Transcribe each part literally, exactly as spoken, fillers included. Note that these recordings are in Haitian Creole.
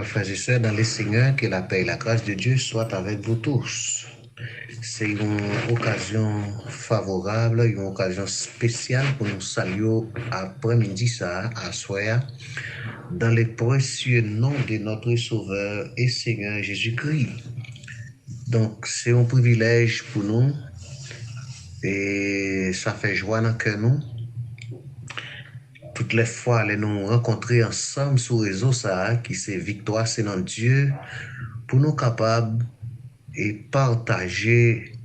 Frères et sœurs dans le Seigneur, que la paix et la grâce de Dieu soient avec vous tous. Se yon okazyon favorab, yon okazyon espesyal pou nou salye w aprèmidi sa a, aswè a, dans le précieux nom de notre Sauveur et Seigneur Jésus-Christ. Donk, se yon privilèj pou nou, e sa fè jwa nan kè nou. Tout lè fwa, lè nou rankontre ansanm sou rezo sa a, ki se Viktwa Se Nan Dye, pou nou kapab e pataje,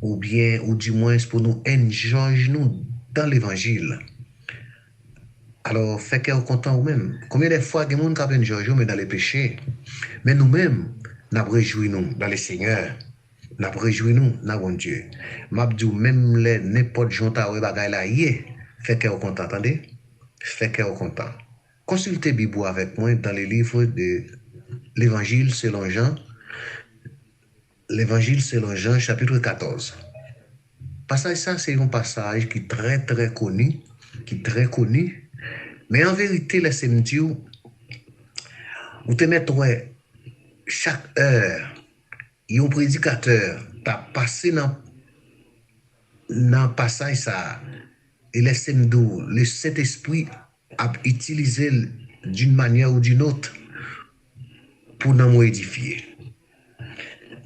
oubyen, ou dimwens pou nou enjoy nou dan levanjil. Alò, fè kè w kontan ou menm. Konbyen de fwa gen moun k ap enjoy yo, men dan le peche? Men nou menm, n ap rejwi nou dan le Senyè. N ap rejwi nou nan Bondye. M ap di w, menm lè nenpòt jan w ta wè bagay la ye, fè kè w kontan, tande. Fè kè w kontan. Konsilte Bib ou avèk mwen dans le livre de l'Évangile selon Jean, Levanjil selon Jan, chapit katòz. Pasaj sa se yon pasaj ki trè, trè koni, ki trè koni. Men an verite, lèse m di w, ou te mèt wè chak è, yon predikatè t ap pase nan, nan pasaj sa a. E lèse m di w, le Sentespri ap itilize l d'une manière ou d'une autre pou nanm ou edifye.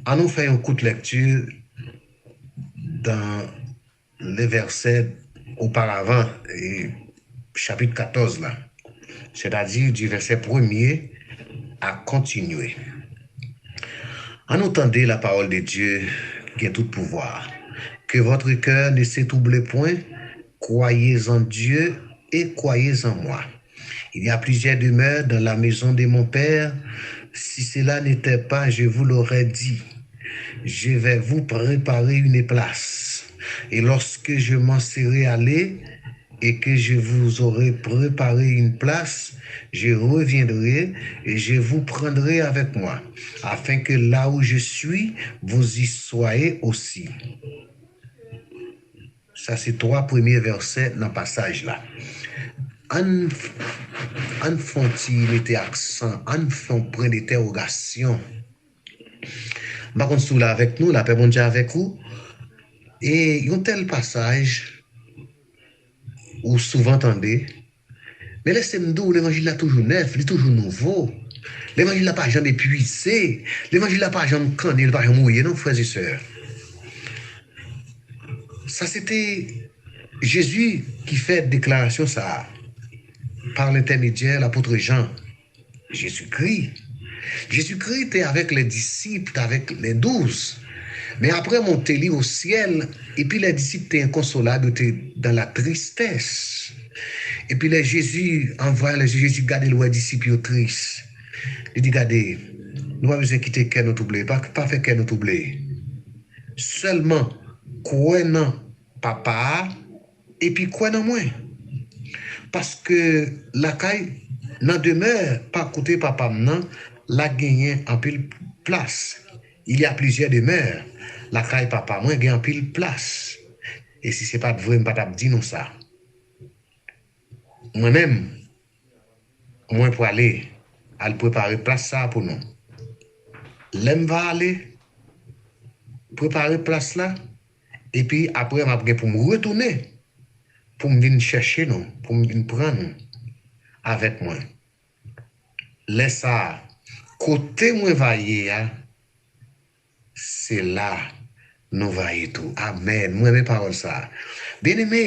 Ann nou fè yon kout lèkti dans les versets auparavant, e, chapit katòz la, sètadi di vèsè premye a kontinye. Ann nou tande la parole de Dieu qui a tout pouvoir. Que votre cœur ne se trouble point, croyez en Dieu et croyez en moi. Il y a plusieurs demeures dans la maison de mon Père. Si cela n'était pas, je vous l'aurais dit. Je vais vous préparer une place. Et lorsque je m'en serai allé, et que je vous aurai préparé une place, je reviendrai et je vous prendrai avec moi, afin que là où je suis, vous y soyez aussi. Sa se twa premye vèsè nan pasaj la. Ann, ann fè yon ti mete aksan, ann fè yon pwen de entèwogasyon. M pa konn si w la avèk nou, lapè Bondye avèk ou. E yon tèl pasaj, ou souvan tande, men lèse m di w, levanjil la toujou nèf, li toujou nouvo. Levanjil la pa janm epuize. Levanjil la pa janm kanni, li pa janm wouye, non, frè e sè. Sa se te Jezi ki fè deklarasyon sa a, par l'intermédiaire l'apôtre Jean. Jezikri. Jezikri te avèk lè disip, te avèk lè douz. Men apre monte li o syèl, epi lè disip te enkonsolab, yo te dans la tristesse. Epi lè Jezi, an vwayan lè Jezi gade l, wè disip yo tris. Li di, gade, nou pa bezwen kite kè nou twouble, pa, pa fè kè nou twouble. Sèlman kwè nan Papa a, epi kwè nan mwen. Paske lakay, nan demè pa kote Papa m nan, la genyen anpil plas. Il y a plusieurs demeures. Lakay Papa mwen gen anpil plas. E si se pa t vre, m pa t ap di nou sa. Mwen menm, mwen prale al prepare plas sa a pou nou. Lè m va ale prepare plas la, epi apre m ap gen pou m retounen, pou m vin chèche nou, pou m vin pran nou avèk mwen. Lè sa a, kote mwen va ye a, se la nou va ye tou. Amèn. Mwen renmen pawòl sa a. Byeneme,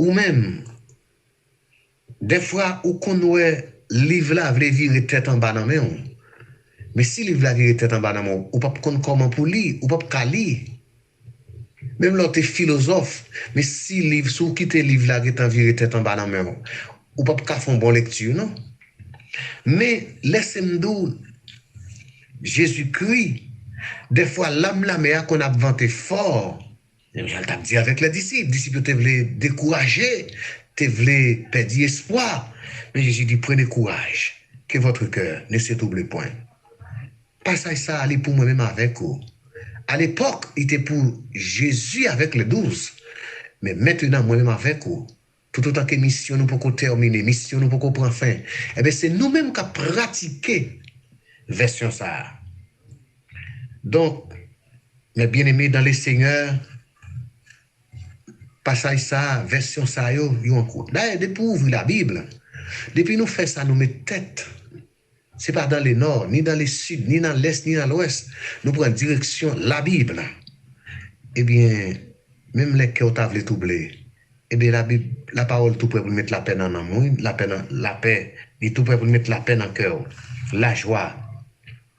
ou menm, dèfwa ou konn wè liv la vle vire tèt anba nan men w. Men si liv la vire tèt anba nan men w, ou p ap konn kòman pou li, ou p ap ka li. Menm lè w te filozòf, men si liv, si w kite liv la gentan vire tèt anba nan men w, ou p ap ka fè yon bon lekti, non. Men, lèse m di w, Jezikri, dèfwa lam lamè a konn ap vante fò. Men jan l t ap di avèk lè disip, disip yo te vle dekouraje, te vle pèdi espwa. Men Jezi di, prenez courage, que votre cœur ne se trouble point. Pasaj sa a, li pou mwen menm avèk ou. Alepòk, li te pou Jezi avèk lè douz. Men mentenan, mwen menm avèk ou, Toutotan ke misyon nou poko tèmine, misyon nou poko pran fen, ebyen, se nou menm k ap pratike vèsyon sa a. Donk, mes bien-aimés dans le Seigneur, pasaj sa a, vèsyon sa yo, yo ankou. Dayè, depi w ouvri Labib, depi nou fè sa, nou met tèt, se pa dans le nord, ni dans le sud, ni dans l'est, ni dans l'ouest, nou pran direksyon Labib la. Ebyen, menm lè kè w ta vle twouble, ebyen, Labib, lapawòl tou prè pou l met lapè nan nanm ou, wi, lapè nan, lapè, li tou prè pou l met lapè nan kè w, lajwa,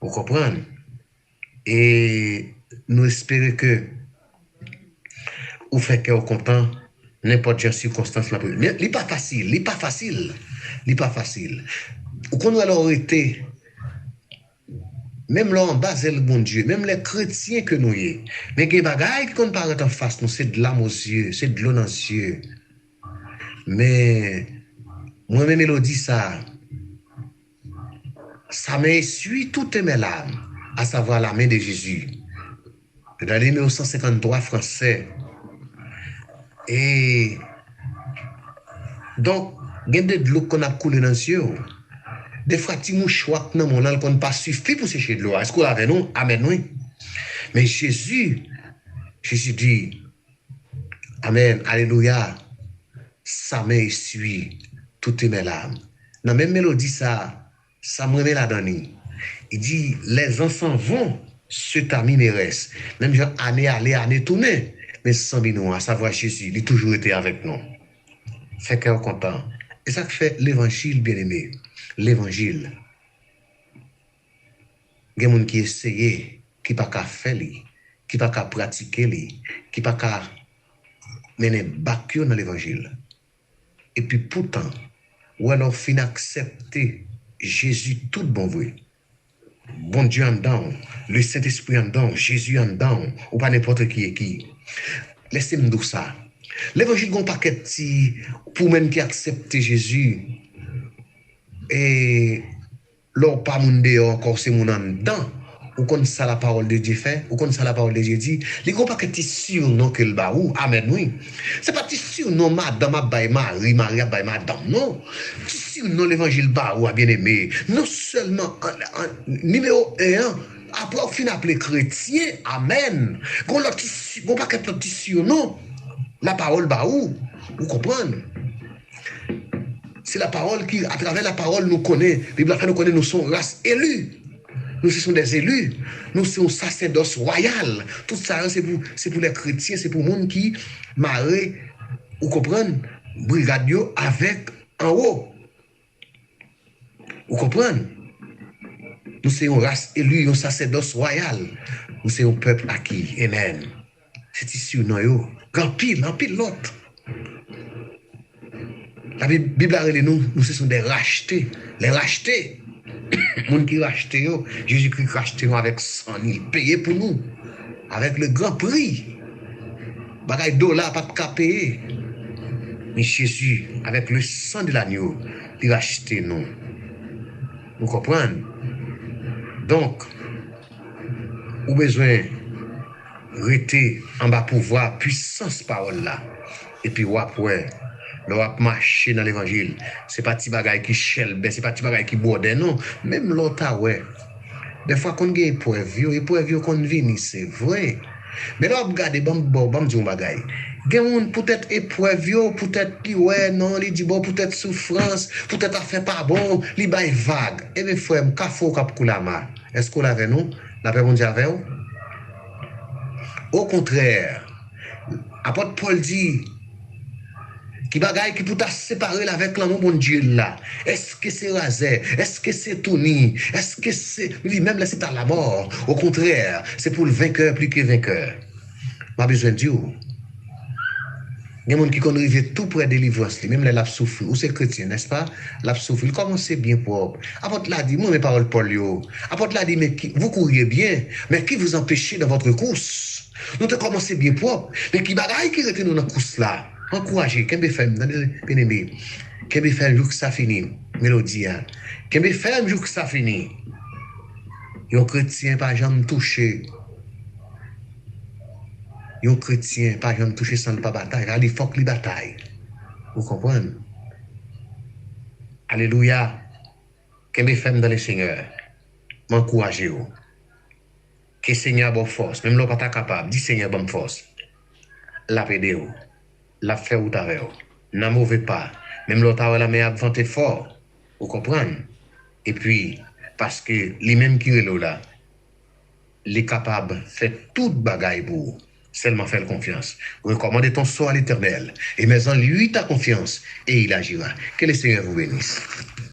ou konprann? E nou espere ke ou fè kè w kontan, nenpòt jan sikonstans la. Men li pa fasil, li pa fasil, li pa fasil. Ou konn wè lè w rete, menm lè w anba zèl Bondye, menm lè kretyen ke nou ye, men gen bagay ki konn parèt anfas nou, se dlam o zye, se dlo nan zye. Men, mwen renmen melodi sa a. Sa men eswi tout men lam, a savwa la men de Jezi. Nan nimewo san senkanntwa fransè. E, donk, gen de dlo k konn ap koule nan zye w. Defwa, ti mouchwa k nan men w lan, l konn pa sifi pou seche dlo a. Èske w la avè nou? Amèn, wi. Men Jezi, Jezi di, amèn, alelouya, sa men eswi tout men lam. Nan menm melodi sa a, sa m renmen ladan li, li di, les ans s'en vont, ceux-tami me restent. Menm jan ane ale, ane tounen, men zanmi nou an, a savwa Jezi, li toujou rete avèk nou. Fè kè w kontan. E sa k fè levanjil, byeneme, levanjil, gen moun ki eseye, ki pa ka fè li, ki pa ka pratike li, ki pa ka mennen bak yo nan levanjil. Epi poutan, ou wè lè w fin aksepte Jezi tout bon vre, Bondye anndan w, Lesentespri anndan w, Jezi anndan w, ou pa nenpòt ki e ki. Lèse m di w sa. Levanjil gen yon pakèt ti, pou menm ki aksepte Jezi, e lè w pa moun deyò ankò, w se moun anndan. Ou konn sa la parole de Dieu fè? Ou konn sa la parole de Dieu di? Li gen yon pakèt ti sinon ke l ba ou. Amèn, wi. Se pa ti sinon madanm ap bay mari, mari ap bay madanm, non. Ti sinon levanjil ba ou a, byeneme. Non sèlman, an, an, nimewo en an, apre w fin aple kretyen, amèn. Gen yon lòt ti si-, gen yon pakèt lòt ti sinon la parole ba ou. Ou konprann? Se lapawòl ki, atravè lapawòl, nou konnen, Bib la fè nou konnen nou se yon ras eli. Nou se, se yon dè eli. Nou se yon sasèdòs wayal. Tout sa yo, se pou, se pou lè kretyen, se pou moun ki mare, ou konprann, brigad yo avèk anwo. Ou konprann? Nou se yon ras eli, yon sasèdòs wayal. Nou se yon pèp aki. Amèn. Se ti sinon yo. Gen anpil, anpil lòt. Labib, Bib la rele nou, nou se sont des rachetés. Les rachetés. Moun ki rachte yo, Jezikri rachte nou avèk san li, l peye pou nou. Avec le grand prix. Bagay dola pa t ka peye. Men Jezi, avec le sang de l'agneau, li rachte nou. Nou konprann? Donk, ou bezwen rete anba pouvwa, pwisans pawòl la. Epi w ap wè, lè w ap mache nan levanjil, se pa ti bagay ki chèlbè, se pa ti bagay ki bwòdè, non. Menm lè w ta wè, dèfwa konn gen eprèv yo, eprèv yo konn vini, se vre. Men lè w ap gade, ban m, bon, ban m di w yon bagay. Gen moun, poutèt eprèv yo, poutèt li wè, non, li di, bon, poutèt soufrans, poutèt afè pa bon, li bay vag. Ebyen, frè m, kafou k ap koule ama. Èske w la avè nou? Lapè Bondye avè w. Okontrè, apòt Pòl di, ki bagay ki pou ta separe l avèk lanmou Bondye la? Èske se razè? Èske se touni? Èske se, li di, menm lè se ta lamò, okontrè, se pou l venkè pli ke venkè. M a bezwen di w, gen moun ki konn rive tou prè delivrans li, menm lè l ap soufri. Ou se kretyen, nèspa? L ap soufri. Li kòmanse byen pwòp. Apòt la di, mwen renmen pawòl Pòl yo. Apòt la di, men ki, vous couriez bien, mais qui vous empêche dans votre course? Nou te kòmanse byen pwòp, men ki bagay ki rete nou nan kous la? Ankouraje, kenbe fèm, tande, byeneme. Kenbe fèm jouk sa fini, melodi a. Kenbe fèm jouk sa fini. Yon kretyen pa janm touche. Yon kretyen pa janm touche san l pa batay. Sa vle di fòk li batay. Ou konprann? Alelouya. Kenbe fèm dans le Seigneur. M ankouraje w. Ke Senyè a ba w fòs. Menm lè w pa ta kapab, di Senyè ban m fòs. L ap ede w. L ap fè wout avè w. Nan move pa. Menm lè w ta wè lanmè a ap vante fò. Ou konprann? Epi, paske li menm ki rele w la, li kapab fè tout bagay pou ou. Sèlman fè l konfyans. Recommande ton sort à l'Éternel, et mets en lui ta confiance, et il agira. Que le Seigneur vous bénisse.